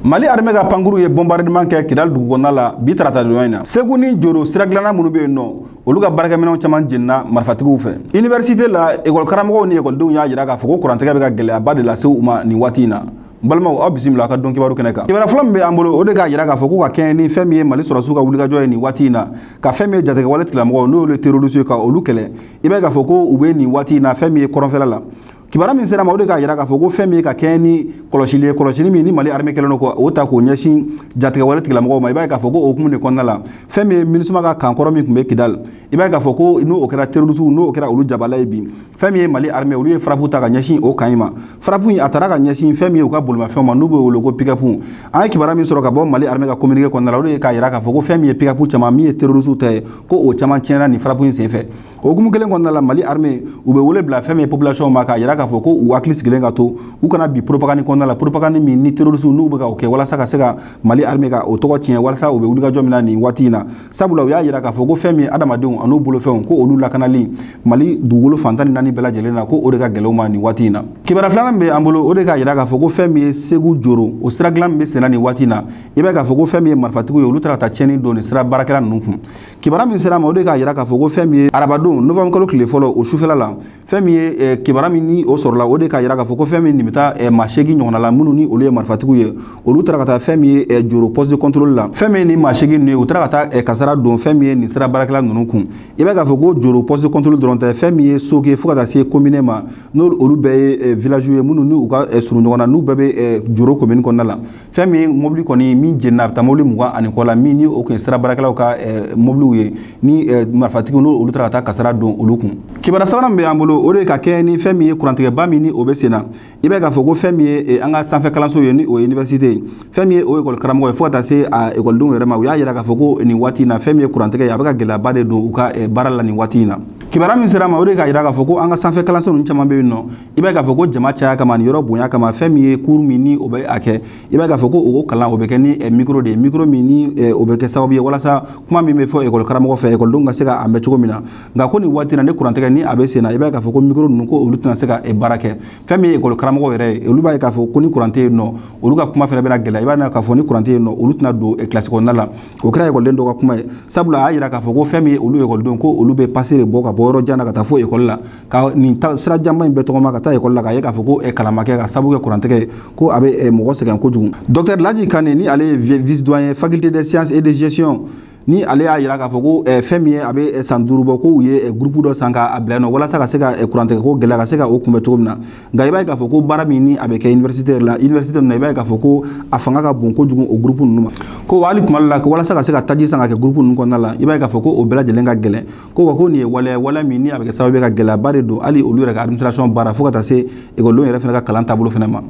Mali armée ka pankuru ye bombardement kɛ Kidal dugu kɔnɔna la bi tarata don in na. Segu ni Joro sira dilanna minnu bɛ yen nɔ, olu ka baarakɛminɛnw caman jenina marifatigiw fɛ. Université la, école karamɔgɔw ni ekɔlidenw y'a jira k'a fɔ ko kurantigɛ bɛ ka gɛlɛyaba de lase u ma nin waati in na. N balimaw, aw bisimila aw ka don kibaru kɛnɛ kan. Kibaruya fɔlɔ min bɛ an bolo, o de k'a jira k'a fɔ ko ka kɛɲɛ ni fɛn min ye Mali sɔrɔdasiw ka wulikajɔ ye nin waati in na, ka fɛn min ye jatigɛwale tigilamɔgɔw, n'o ye terroriste ye, ka olu kɛlɛ, i b'a ye k'a fɔ ko u bɛ nin waati in na fɛn min ye kɔrɔnfɛla la. Kibaruya min sera ma, o de k'a jira k'a fɔ ko fɛn min ye ka kɛɲɛ ni kɔlɔsili ye, kɔlɔsili min ni Mali armée kɛlen don k'o ta k'o ɲɛsin jatigɛwale tigilamɔgɔw ma, i b'a ye k'a fɔ ko o hukumu de kɔnɔna la, fɛn min ye MINUSMA ka kan kɔrɔ min tun bɛ Kidal, i b'a ye k'a fɔ ko n'o kɛra terroriste, n'o kɛra olu jabala ye bi, fɛn min ye Mali armée, olu ye frappe ta ka ɲɛsin o kan in ma. Frappe in a taara ka ɲɛsin fɛn min ye u ka bolimafɛnw ma, n'u b'o wele ko pick-up. An ye kibaruya min sɔrɔ ka bɔ Mali armée ka communiqué kɔnɔna la, o de ye k'a jira k'a fɔ ko fɛn min ye pick-up caman min ye terroriste ta ye, ko o caman tiɲɛna nin frappe in senfɛ. O hukumu kelen kɔnɔna la, Mali armée u bɛ wele bila fɛn min ye population ma, k'a jira k'a fɔ ko u hakili sigilen ka to, u kana bi propagande kɔnɔna la, propagande min ni terroriste n'u bɛ ka o kɛ walasa ka se ka Mali armée ka o tɔgɔ tiɲɛ, walasa u bɛ wulikajɔ min na nin waati in na. Sabula u y'a jira k'a fɔ ko fɛn min ye adamadenw an'u bolofɛnw, ko olu lakanali Mali dugukolo fan 14 bɛɛ lajɛlen na, ko o de ka gɛlɛn u ma nin waati in na. Kibaruya filanan min bɛ an bolo, o de k'a jira k'a fɔ ko fɛn min ye Segu Joro, o sira dilan min bɛ senna nin waati in na, i b'a ye k'a fɔ ko fɛn min ye marifatigiw ye, olu taara ka taa tiɲɛni don nin sira baarakɛla ninnu kun. Kibaruya min sera ma, o de k'a jira k'a fɔ ko fɛn min ye arabadon novembre kalo tile fɔlɔ, o sufɛla la, fɛn min ye kibaruya min ni o sɔrɔla, o de k'a jira k'a fɔ ko fɛn min nin bɛ taa maa 8 ɲɔgɔnna la, minnu ni olu ye marifatigiw ye, olu taara ka taa fɛn min ye Joro poste de contrôle la. Fɛn min ye nin maa 8 ninnu ye, u taara ka taa kasara don fɛn min ye nin sira baarakɛla ninnu kun. I b'a ye k'a fɔ ko Joro poste de contrôle dɔrɔn tɛ, fɛn min ye Soke fo ka taa se commune ma, n'olu olu bɛɛ ye village ye minnu ni u ka surun ɲɔgɔn na, n'u bɛɛ bɛ Joro commune kɔnɔna la. Fɛn min ye mobili kɔni min jenina, a bɛ taa mobili 20 ani kɔ la, min ni o kun ye sira baarakɛlaw ka mobiliw ye, ni marifatigiw n'olu taara ka taa kasara don olu kun. Kibaruya sabanan min bɛ an bolo, o de ka kɛ ni fɛn min ye kurantigɛba min ni o bɛ sen na, i b'a ye k'a fɔ ko fɛn min ye an ka sanfɛ kalanso ye, ni o ye université ye, fɛn min ye o ekɔli karamɔgɔ ye fo ka taa se a ekɔlidenw yɛrɛ ma, u y'a jira k'a fɔ ko nin waati in na, fɛn min ye kurantigɛ ye, a bɛ ka gɛlɛyaba de don u ka baara la nin waati in na. Kibaruya min sera ma, o de k'a jira k'a fɔ ko an ka sanfɛ kalanso ninnu caman bɛ yen nɔ, i b'a ye k'a fɔ ko jama caya kama, nin yɔrɔ bonya kama, fɛn min ye cours min ni o bɛ a kɛ, i b'a ye k'a fɔ ko o kalan o bɛ kɛ ni micro de ye, micro min ni o bɛ kɛ sababu ye walasa kuma min bɛ fɔ ekɔli karamɔgɔ fɛ, ekɔlidenw ka se ka a mɛn cogo min na. Nka ko nin waati in na, ni kurantigɛ ni a bɛ sen na, i b'a ye k'a fɔ ko micro ninnu, ko olu tɛna se ka baara kɛ. Fɛn min ye ekɔli karamɔgɔ yɛrɛ ye, olu b'a ye k'a fɔ ko ni kuran tɛ yen nɔ, olu ka kuma fana bɛna gɛlɛya. I b'a ye k'a fɔ ni kuran tɛ yen nɔ, olu tɛna don kilasi kɔnɔna la. O kɛra ekɔliden dɔw ka kuma ye, sabula a y'a jira k'a fɔ ko fɛn min ye olu ekɔlidenw, ko olu bɛ passer de bɔ ka bɔ yɔrɔ jan na ka taa fo ekɔli la, ka nin sira janba in bɛɛ tɔgɔma ka taa ekɔli la, k'a ye k'a fɔ ko kalan ma kɛ ka sababu kɛ kurantigɛ ye, ko a bɛ mɔgɔ sɛgɛn kojugu. Docteur Ladji Kane, ni ale ye vice doyen faculté des sciences et de gestion, ni ale y'a jira k'a fɔ ko fɛn min ye a bɛ san 5 bɔ, ko u ye groupe dɔ san k'a bila yen nɔ walasa ka se ka kurantigɛ ko gɛlɛya ka se ka o kunbɛ cogo min na. Nka i b'a ye k'a fɔ ko baara min ni a bɛ kɛ université yɛrɛ la, université ninnu na, i b'a ye k'a fɔ ko a fanga ka bon kojugu o groupe ninnu ma, ko hali tuma dɔ la, walasa ka se ka taji san ka kɛ groupe ninnu kɔnɔna la, i b'a ye k'a fɔ ko o bɛɛ lajɛlen ka gɛlɛn. Ko wa ko nin ye waleya, waleya min ni a bɛ kɛ sababu ye ka gɛlɛyaba de don hali olu yɛrɛ ka administration baara fo ka taa se ekɔlidenw yɛrɛ fana ka kalan taabolo fana ma.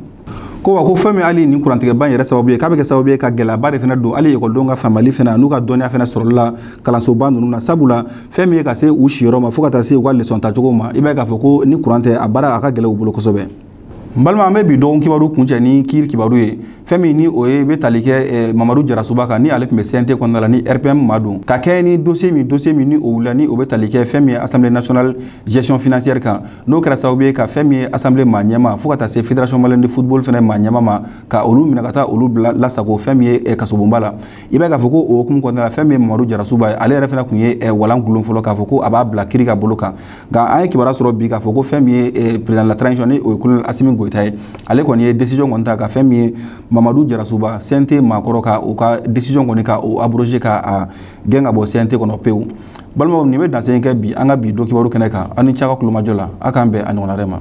Ko wa ko fɛn min hali nin kurantigɛba in yɛrɛ sababu ye, k'a bɛ kɛ sababu ye ka gɛlɛyaba de fana don hali ekɔlidenw ka faamuyali fana n'u ka dɔnniya fana sɔrɔli la kalansoba ninnu na. Sabula fɛn min ye ka se u siyɔrɔ ma fo ka taa se u ka leçon tacogo ma, i b'a ye k'a fɔ ko ni kuran tɛ, a baara a ka gɛlɛn u bolo kosɛbɛ. N balima, an bɛ bi dɔgɔkun kibaru kuncɛ ni kiiri kibaru ye, fɛn min ni o ye bɛ tali kɛ Mamadu Jarasuba kan, ni ale tun bɛ CNT kɔnɔna la, ni RPM ma don ka kɛ ni dossier min ni o wulila, ni o bɛ tali kɛ fɛn min ye Assemblée nationale gestion financière kan, n'o kɛra sababu ye ka fɛn min ye assemblée maa ɲɛma fo ka taa se Fédération malienne de football fɛnɛ maa ɲɛma ma, ka olu minɛ ka taa olu bila lasago fɛn min ye kasobonba la. I b'a ye k'a fɔ ko o hukumu kɔnɔna la, fɛn min ye Mamadu Jarasuba ye, ale yɛrɛ fɛnɛ tun ye walan gulon fɔlɔ k'a fɔ ko a b'a bila kiiri ka bolo kan. Nka an ye kibaruya sɔrɔ bi k'a fɔ ko fɛn min ye président de la transition, ni o ye colonel Assimi Goïta ye, ale kɔni ye décision kɔni ta ka fɛn min ye Mamadu Jarasuba, CNT maakɔrɔ, ka o ka décision kɔni ka o abrogé, ka a gɛn ka bɔ CNT kɔnɔ pewu. Balimaw, nin bɛ dansen kɛ bi an ka bi don kibaru kɛnɛ kan. Aw ni ce a ka kulomajɔ la. A k'an bɛn a ɲɔgɔnna wɛrɛ ma.